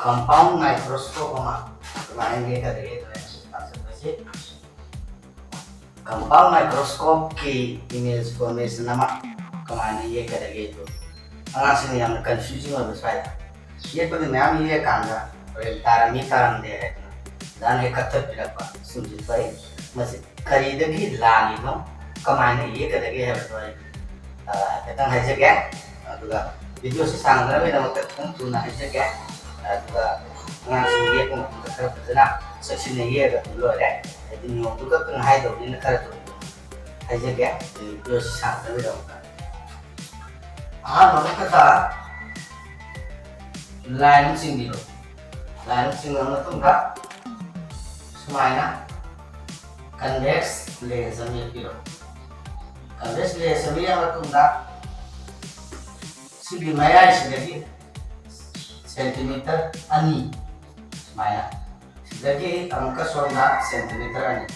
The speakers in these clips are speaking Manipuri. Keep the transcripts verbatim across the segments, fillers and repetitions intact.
Compound microscope ꯑꯃ ꯀꯃꯥꯏꯅ ꯌꯦꯛꯀꯗꯒꯦ ꯍꯥꯏꯕꯁꯤ ꯇꯥꯛꯆꯔꯛꯄꯁꯤ꯫ Compound microscope ꯀꯤ image formation ꯑꯃ ꯀꯃꯥꯏꯅ ꯌꯦꯛꯀꯗꯒꯦ ꯑꯗꯨ ꯑꯉꯥꯡꯁꯤꯡꯅ ꯌꯥꯝꯅ confusing ꯑꯣꯏꯕ ꯁ꯭ꯋꯥꯏꯗ꯫ ꯌꯦꯛꯄꯗꯤ ꯃꯌꯥꯝ ꯌꯦꯛꯑꯀꯥꯟꯗ ꯍꯣꯔꯦꯟ ꯇꯥꯔꯝꯃꯤ ꯇꯥꯔꯝꯗꯦ ꯍꯥꯏꯗꯅ ꯑꯣꯖꯥꯅ ꯍꯦꯛ ꯀꯛꯊꯠꯄꯤꯔꯛꯄ, ꯁꯤꯒꯨꯝꯕꯁꯤ ꯐꯩ꯫ ꯃꯁꯤ ꯀꯔꯤꯗꯒꯤ ꯂꯥꯜꯂꯤꯅꯣ, ꯀꯃꯥꯏꯅ ꯌꯦꯛꯀꯗꯒꯦ ꯍꯥꯏꯕꯗꯣ ꯑꯩ, ꯑ, ꯍꯥꯏꯐꯦꯠꯇꯪ ꯍꯥꯏꯖꯒꯦ꯫ ꯑꯗꯨꯒ video ꯁꯤ ꯁꯥꯡꯗꯅꯕꯒꯤꯗꯃꯛꯇ ꯈꯤꯇꯪ ꯊꯨꯅ ꯍꯥꯏꯖꯒꯦ꯫ ꯑꯗꯨꯒ ꯑꯉꯥꯡꯁꯤꯡ ꯌꯦꯛꯄ ꯃꯇꯝꯗ ꯈꯔ ꯐꯖꯅ ꯆꯦꯛꯁꯤꯟꯅ ꯌꯦꯛꯑꯒ ꯑꯗꯨꯝ ꯂꯣꯏꯔꯦ꯫ ꯍꯥꯏꯗꯤ ꯅꯤꯌꯣꯝꯗꯨ ꯈꯛꯇꯪ ꯍꯥꯏꯗꯧꯕꯅꯤꯅ ꯈꯔ ꯊꯨꯅ ꯍꯥꯏꯖꯒꯦ꯫ ꯑꯗꯨ video ꯁꯤ ꯁꯥꯡꯗꯅꯕꯒꯤꯗꯃꯛꯇ꯫ ꯑꯍꯥꯟꯕ ꯃꯛꯇꯗ line ꯑꯃ ꯆꯤꯡꯕꯤꯔꯣ꯫ Line ꯑꯃ ꯆꯤꯡꯂꯕ ꯃꯇꯨꯡꯗ ꯁꯨꯃꯥꯏꯅ convex lens ꯑꯃ ꯌꯦꯛꯄꯤꯔꯣ꯫ Convex lens ꯑꯃ ꯌꯦꯛꯂ ꯃꯇꯨꯡꯗ ꯁꯤꯒꯤ ꯃꯌꯥꯏꯁꯤꯗꯒꯤ centimeter ꯑꯅꯤ ꯁꯨꯃꯥꯏꯅ, ꯁꯤꯗꯒꯤ ꯑꯃꯨꯛꯀ ꯁꯣꯝꯗ centimeter ꯑꯅꯤ,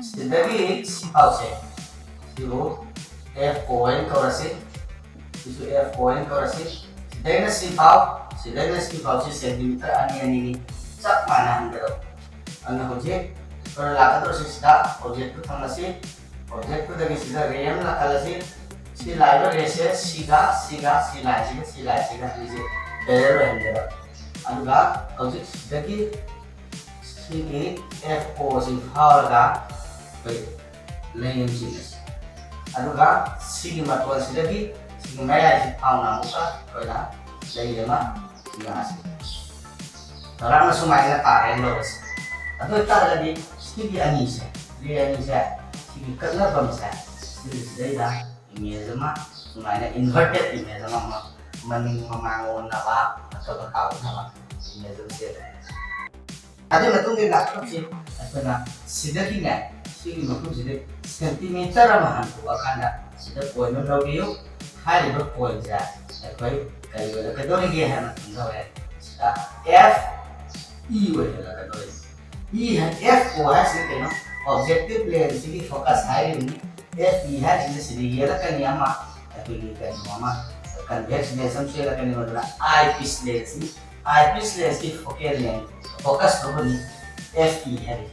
ꯁꯤꯗꯒꯤ ꯁꯤ ꯐꯥꯎꯁꯦ, ꯁꯤꯕꯨ F O ꯍꯥꯏꯅ ꯀꯧꯔꯁꯤ, ꯁꯤꯁꯨ F O ꯍꯥꯏꯅ ꯀꯧꯔꯁꯤ꯫ ꯁꯤꯗꯩꯅ ꯁꯤ ꯐꯥꯎ, ꯁꯤꯗꯩꯅ ꯁꯤ ꯐꯥꯎꯁꯤ centimeter ꯑꯅꯤ ꯑꯅꯤꯅꯤ, ꯆꯞ ꯃꯥꯟꯅꯍꯟꯒꯗꯕ꯫ ꯑꯗꯨꯅ ꯍꯧꯖꯤꯛ ꯑꯩꯈꯣꯏꯅ ꯂꯥꯛꯀꯗꯧꯔꯤꯁꯤ ꯁꯤꯗ object ꯇꯨ ꯊꯝꯃꯁꯤ꯫ Object ꯇꯨꯗꯒꯤ ꯁꯤꯗ ray ꯑꯃ ꯂꯥꯛꯍꯜꯂꯁꯤ꯫ ꯁꯤ ꯂꯥꯛꯏꯕ ray ꯁꯦ ꯁꯤꯒ, ꯁꯤꯒ, ꯁꯤ line ꯁꯤꯒ, ꯁꯤ line ꯁꯤꯒ ꯑꯅꯤꯁꯦ parallel ꯑꯣꯏꯍꯟꯒꯗꯕ꯫ ꯑꯗꯨꯒ ꯍꯧꯖꯤꯛ ꯁꯤꯗꯒꯤ ꯁꯤꯒꯤ F O ꯁꯤ ꯐꯥꯎꯔꯒ ꯑꯩꯈꯣꯏ ꯂꯩ ꯑꯃ ꯆꯤꯡꯉꯁꯤ꯫ ꯑꯗꯨꯒ ꯁꯤꯒꯤ ꯃꯇꯣꯟꯁꯤꯗꯒꯤ ꯁꯤꯒꯤ ꯃꯌꯥꯏꯁꯤ ꯐꯥꯎꯅ ꯑꯃꯨꯛꯀ ꯑꯩꯈꯣꯏꯅ ꯂꯩ ꯑꯃ ꯆꯤꯡꯉꯛꯑꯁꯤ꯫ ꯆꯥꯎꯔꯥꯛꯅ ꯁꯨꯃꯥꯏꯅ ꯇꯥꯔꯦꯅ ꯂꯧꯔꯁꯤ꯫ ꯑꯗꯨ ꯑꯣꯏꯇꯥꯔꯒꯗꯤ ꯁꯤꯒꯤ ꯑꯅꯤꯁꯦ, ray ꯑꯅꯤꯁꯦ, ꯁꯤꯒꯤ ꯀꯛꯅꯐꯝꯁꯦ, ꯁꯤꯒꯤꯁꯤꯗꯩꯗ image ꯑꯃ, ꯁꯨꯃꯥꯏꯅ inverted image ꯑꯃ, ꯑꯃ ꯃꯅꯤꯡ ꯃꯃꯥꯡ ꯑꯣꯟꯅꯕ, ꯃꯊꯛ ꯃꯈꯥ ꯑꯣꯟꯅꯕ image ꯑꯃ ꯁꯦꯝꯃꯦ꯫ ꯑꯗꯨꯒꯤ ꯃꯇꯨꯡꯗ ꯂꯥꯛꯐꯝꯁꯤ ꯑꯩꯈꯣꯏꯅ ꯁꯤꯗꯒꯤꯅꯦ, ꯁꯤꯒꯤ ꯃꯐꯝꯁꯤꯗ centimeter ꯑꯃ ꯍꯟꯗꯣꯛꯑꯀꯥꯟꯗ ꯁꯤꯗ point ꯑꯃ ꯂꯧꯕꯤꯌꯨ꯫ ꯍꯥꯏꯔꯤꯕ point ꯁꯦ ꯑꯩꯈꯣꯏ ꯀꯔꯤ ꯑꯣꯏꯔꯛꯀꯗꯧꯔꯤꯒꯦ ꯍꯥꯏꯕ ꯃꯇꯝꯗ ꯍꯣꯔꯦꯟ ꯁꯤꯗ F E ꯑꯣꯏꯍꯜꯂꯛꯀꯗꯧꯔꯤꯕ꯫ E ꯍꯥꯏ-, F O ꯍꯥꯏꯁꯤꯅ ꯀꯩꯅꯣ? Objective lens ꯁꯤꯒꯤ focus ꯍꯥꯏꯔꯤꯕꯅꯤ꯫ F E ꯍꯥꯏꯁꯤꯅ ꯁꯤꯗ ꯌꯦꯜꯂꯛꯀꯅꯤ ꯑꯃ, ꯑꯩꯈꯣꯏꯒꯤ ꯀꯩꯅꯣ ꯑꯃ, convex lens ꯑꯃꯁꯨ ꯌꯦꯜꯂꯛꯀꯅꯤ, ꯃꯗꯨꯅ eyepiece lens ꯅꯤ꯫ ꯑꯥꯏ ꯄꯤꯁ ꯂꯦꯟꯁꯀꯤ ꯐꯣꯀꯦꯜ ꯂꯦꯡ ꯐꯣꯀꯁ ꯇꯧꯕꯅꯤ ꯑꯦꯐ ꯏ ꯍꯥꯏꯔꯤ꯫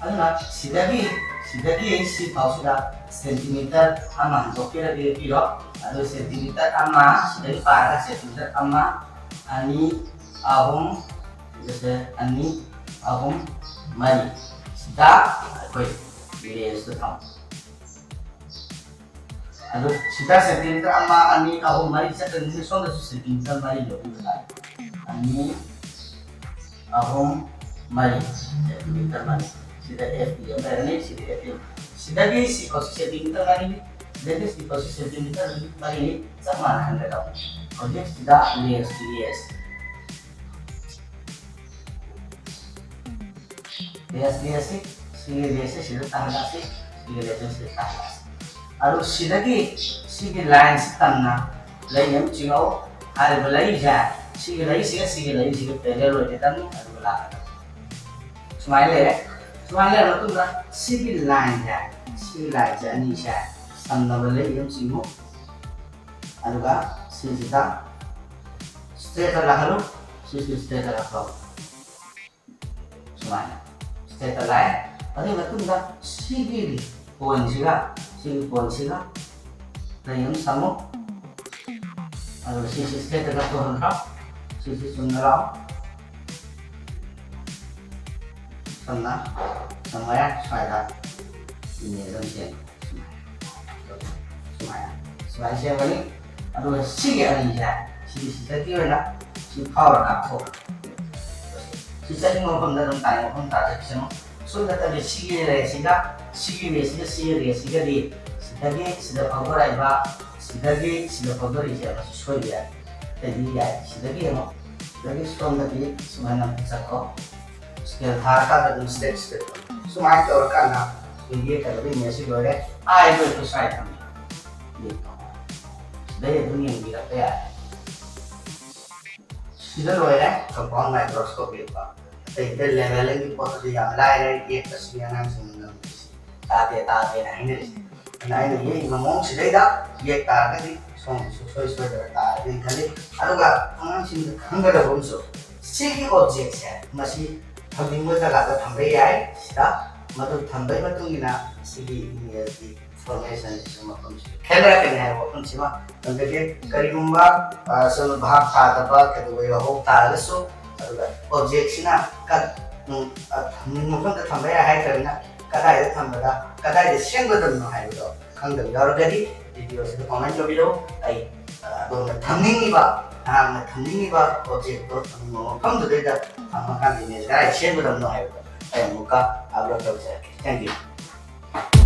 ꯑꯗꯨꯅ ꯁꯤꯗꯒꯤ ꯁꯤꯗꯒꯤ ꯁꯤ ꯐꯥꯎꯁꯤꯗ ꯁꯦꯟꯇꯤꯃꯤꯇꯔ ꯑꯃ ꯍꯟꯗꯣꯛꯄꯤꯔꯒꯦ ꯄꯤꯔꯣ꯫ ꯑꯗꯨ ꯁꯦꯟꯇꯤꯃꯤꯇꯔ ꯑꯃ ꯁꯤꯗꯒꯤ ꯄꯥꯔꯒ ꯁꯦꯟꯇꯤꯃꯤꯇꯔ ꯑꯃ, ꯑꯅꯤ, ꯑꯍꯨꯝ, ꯁꯤꯗꯁꯦ ꯑꯅꯤ, ꯑꯍꯨꯝ, ꯃꯔꯤ, ꯁꯤꯗ ꯑꯩꯈꯣꯏ ꯂꯦꯟꯁꯇꯣ ꯊꯝꯃꯣ꯫ ꯑꯗꯨ ꯁꯤꯗ ꯁꯦꯟꯇꯤꯃꯤꯇꯔ ꯑꯃ, ꯑꯅꯤ, ꯑꯍꯨꯝ, ꯃꯔꯤ ꯆꯠꯇꯣꯏꯅꯤ꯫ ꯁꯣꯝꯗꯁꯨ ꯁꯦꯟꯇꯤꯃꯤꯇꯔ ꯃꯔꯤ ꯂꯧꯕꯤꯕ ꯇꯥꯔꯦ꯫ ꯑꯅꯤ, ꯑꯍꯨꯝ, ꯃꯔꯤ, ꯁꯦꯟꯇꯤꯃꯤꯇꯔ ꯃꯔꯤ꯫ ꯁꯤꯗ ꯑꯦꯐ ꯏ ꯑꯃ ꯂꯩꯔꯅꯤ, ꯁꯤꯗ ꯑꯦꯐ ꯏ꯫ ꯁꯤꯗꯒꯤ ꯁꯤ ꯐꯥꯎꯁꯤ ꯁꯦꯟꯇꯤꯃꯤꯇꯔ ꯃꯔꯤꯅꯤ, ꯁꯤꯗꯒꯤ ꯁꯤ ꯐꯥꯎꯁꯤ ꯁꯦꯟꯇꯤꯃꯤꯇꯔ ꯃꯔꯤꯅꯤ꯫ ꯆꯞ ꯃꯥꯟꯅꯍꯟꯒꯗꯕꯅꯤ꯫ ꯍꯧꯖꯤꯛ ꯁꯤꯗ ꯂꯦꯟꯁꯀꯤ ꯂꯦꯟꯁ ꯂꯦꯟꯁ, ꯂꯦꯟꯁꯁꯤ, ꯁꯤꯒꯤ ꯂꯦꯟꯁꯁꯤ ꯁꯤꯗ ꯇꯥꯍꯜꯂꯁꯤ, ꯁꯤꯒꯤ ꯂꯦꯟꯁꯁꯤ ꯁꯤꯗ ꯇꯥꯍꯜꯂꯁꯤ꯫ ꯑꯗꯨ ꯁꯤꯗꯒꯤ ꯁꯤꯒꯤ ꯂꯥꯏꯟꯁꯤ ꯇꯝꯅ ꯂꯩ ꯑꯃ ꯆꯤꯡꯉꯧ꯫ ꯍꯥꯏꯔꯤꯕ ꯂꯩꯁꯦ, ꯁꯤꯒꯤ ꯂꯩꯁꯤꯒ ꯁꯤꯒꯤ ꯂꯩꯁꯤꯒ ꯄꯦꯔꯦꯂꯦꯜ ꯑꯣꯏꯒꯗꯕꯅꯤ, ꯑꯗꯨꯒ ꯂꯥꯛꯀꯗꯕꯅꯤ꯫ ꯁꯨꯃꯥꯏꯅ ꯂꯩꯔꯦ꯫ ꯁꯨꯃꯥꯏꯅ ꯂꯩꯔꯕ ꯃꯇꯨꯡꯗ ꯁꯤꯒꯤ ꯂꯥꯏꯟꯁꯦ, ꯁꯤꯒꯤ ꯂꯥꯏꯟꯁꯦ ꯑꯅꯤꯁꯦ ꯁꯝꯅꯕ ꯂꯩ ꯑꯃ ꯆꯤꯡꯉꯨ꯫ ꯑꯗꯨꯒ ꯁꯤꯁꯤꯗ ꯏꯁꯇ꯭ꯔꯦꯠꯇ ꯂꯥꯛꯍꯜꯂꯨ꯫ ꯁꯤꯁꯨ ꯏꯁꯇ꯭ꯔꯦꯠꯇ ꯂꯥꯛꯍꯜꯂꯨ꯫ ꯁꯨꯃꯥꯏꯅ ꯏꯁꯇ꯭ꯔꯦꯠꯇ ꯂꯥꯛꯑꯦ꯫ ꯑꯗꯨꯒꯤ ꯃꯇꯨꯡꯗ ꯁꯤꯒꯤ ꯄꯣꯏꯟꯁꯤꯒ ꯁꯤꯒꯤ ꯄꯣꯏꯟꯁꯤꯒ ꯂꯩ ꯑꯃ ꯁꯝꯃꯨ꯫ ꯑꯗꯨꯒ ꯁꯤꯁꯤ ꯏꯁꯇ꯭ꯔꯦꯠꯇ ꯀꯛꯊꯣꯛꯍꯟꯈ꯭ꯔꯣ꯫ ꯁꯤꯁꯤ ꯆꯨꯝꯅ ꯂꯥꯛꯑꯣ꯫ ꯁꯝꯅ ꯁꯝꯃꯦ꯫ ꯁ꯭ꯋꯥꯏꯗ ꯏꯃꯦꯖ ꯑꯃ ꯁꯦꯝꯃꯦ꯫ ꯁꯨꯃꯥꯏꯅ꯫ ꯁꯨꯃꯥꯏꯅ꯫ ꯁꯨꯃꯥꯏꯅ ꯁꯦꯝꯒꯅꯤ꯫ ꯑꯗꯨꯒ ꯁꯤꯒꯤ ꯑꯅꯤꯁꯦ, ꯁꯤꯒꯤ ꯁꯤꯗꯒꯤ ꯑꯣꯏꯅ ꯁꯤ ꯐꯥꯎꯔ ꯀꯥꯞꯊꯣꯛꯑꯣ꯫ ꯁꯤ ꯆꯠꯅꯤꯡꯕ ꯃꯐꯝꯗ ꯑꯗꯨꯝ ꯇꯥꯅꯤꯡꯕ ꯃꯐꯝ ꯇꯥꯖꯈꯤꯁꯅꯨ꯫ ꯁꯨꯝ ꯅꯠꯇꯕꯤ ꯁꯤꯒꯤ ꯔꯦꯁꯤꯒ, ꯁꯤꯒꯤ ꯔꯦꯁꯤꯒ, ꯁꯤꯒꯤ ꯔꯦꯁꯤꯒꯗꯤ ꯁꯤꯗꯒꯤ ꯁꯤꯗ ꯐꯥꯎꯗꯣꯔꯛꯏꯕ, ꯁꯤꯗꯒꯤ ꯁꯤꯗ ꯐꯥꯎꯗꯣꯔꯛꯏꯁꯦ ꯑꯃꯁꯨ ꯁꯣꯏꯕ ꯌꯥꯏ꯫ ꯑꯇꯩꯗꯤ ꯌꯥꯏ꯫ ꯁꯤꯗꯒꯤ ꯑꯃꯨꯛ, ꯁꯤꯗꯒꯤ ꯁꯣꯝꯗꯒꯤ ꯁꯨꯃꯥꯏꯅ ꯑꯃꯨꯛ ꯆꯠꯈ꯭ꯔꯣ꯫ ꯁ꯭ꯀꯦꯜ ꯊꯥꯔꯀꯥꯟꯗ ꯑꯗꯨꯝ ꯁ꯭ꯇꯦꯞ ꯁ꯭ꯇꯦꯞ ꯁꯨꯃꯥꯏꯅ ꯇꯧꯔꯀꯥꯟꯗ ꯑꯩꯈꯣꯏ ꯌꯦꯛꯀꯗꯕ ꯏꯃꯦꯖꯁꯤ ꯂꯣꯏꯔꯦ꯫ ꯑꯥꯏꯗꯣ ꯑꯩꯈꯣꯏ ꯁ꯭ꯋꯥꯏꯗ ꯊꯝꯃꯦ꯫ ꯌꯦꯛꯄ꯫ ꯁꯤꯗꯩ ꯑꯗꯨꯝ ꯌꯦꯡꯕꯤꯔꯛꯄ ꯌꯥꯔꯦ꯫ ꯁꯤꯗ ꯂꯣꯏꯔꯦ ꯀꯝꯄꯥꯎꯟ ꯃꯥꯏꯀ꯭ꯔꯣꯁꯀꯣꯞ ꯌꯦꯛꯄ꯫ ꯑꯇꯩ ꯑꯇꯩ ꯂꯦꯚꯦꯂꯤꯡꯒꯤ ꯄꯣꯠꯇꯨꯗꯤ ꯌꯥꯝ ꯂꯥꯏꯔꯦ, ꯌꯦꯛꯄꯁꯤꯡ ꯑꯉꯥꯡꯁꯤꯡꯅ ꯉꯝꯗ꯭ꯔꯤꯁꯦ꯫ ꯇꯥꯗꯦ, ꯇꯥꯗꯦꯅ ꯍꯥꯏꯅꯔꯤꯁꯦ꯫ ꯑꯗꯨꯅ ꯑꯩꯅ ꯌꯦꯛꯏꯕ ꯃꯑꯣꯡꯁꯤꯗꯩꯗ ꯌꯦꯛ ꯇꯥꯔꯒꯗꯤ ꯁꯣꯝꯒꯤꯁꯨ ꯁꯣꯏ ꯁꯣꯏꯗꯅ ꯇꯥꯔꯒꯅꯤ ꯈꯜꯂꯤ꯫ ꯑꯗꯨꯒ ꯑꯉꯥꯡꯁꯤꯡꯗ ꯈꯪꯒꯗꯕ ꯑꯃꯁꯨ, ꯁꯤꯒꯤ ꯑꯣꯕꯖꯦꯛꯁꯦ ꯃꯁꯤ ꯊꯝꯅꯤꯡꯕ ꯖꯒꯥꯗ ꯊꯝꯕ ꯌꯥꯏ꯫ ꯁꯤꯗ ꯃꯗꯨ ꯊꯝꯕꯒꯤ ꯃꯇꯨꯡ ꯏꯟꯅ ꯁꯤꯒꯤ ꯏꯃꯦꯖꯀꯤ ꯐꯣꯔꯃꯦꯁꯟꯁꯤꯁꯨ ꯃꯐꯝꯁꯤꯁꯨ ꯈꯦꯠꯅꯔꯛꯀꯅꯤ ꯍꯥꯏꯕ ꯋꯥꯐꯝꯁꯤꯃ ꯊꯝꯖꯒꯦ꯫ ꯀꯔꯤꯒꯨꯝꯕ ꯑ, ꯁꯨꯝ ꯚꯥꯞ ꯇꯥꯗꯕ ꯀꯩꯗꯧꯕ ꯌꯥꯎꯍꯧ ꯇꯥꯔꯒꯁꯨ, ꯑꯗꯨꯒ ꯑꯣꯕꯖꯦꯛꯁꯤꯅ ꯀ-, ꯎꯝ, ꯑ, ꯊꯝꯅꯤꯡꯕ ꯃꯐꯝꯗ ꯊꯝꯕ ꯌꯥꯏ ꯍꯥꯏꯈ꯭ꯔꯕꯅꯤꯅ, ꯀꯗꯥꯏꯗ ꯊꯝꯕꯗ ꯀꯗꯥꯏꯗ ꯁꯦꯝꯒꯗꯕꯅꯣ ꯍꯥꯏꯕꯗꯣ ꯈꯪꯗꯕ ꯌꯥꯎꯔꯒꯗꯤ ꯚꯤꯗꯤꯑꯣꯁꯤꯗ ꯀꯃꯦꯟ ꯇꯧꯕꯤꯔꯛꯎ꯫ ꯑꯩ, ꯑ, ꯑꯗꯣꯝꯅ ꯊꯝꯅꯤꯡꯉꯤꯕ, ꯅꯍꯥꯛꯅ ꯊꯝꯅꯤꯡꯉꯤꯕ ꯑꯣꯕꯖꯦꯛꯇꯣ ꯊꯝꯅꯤꯡꯕ ꯃꯐꯝꯗꯨꯗꯩꯗ ꯊꯝꯃꯀꯥꯟꯗ ꯏꯃꯦꯖ ꯀꯗꯥꯏ ꯁꯦꯝꯒꯗꯕꯅꯣ ꯍꯥꯏꯕꯗꯣ ꯑꯩ ꯑꯃꯨꯛꯀ ꯑꯞꯂꯣꯗ ꯇꯧꯖꯔꯛꯀꯦ꯫ Thank you.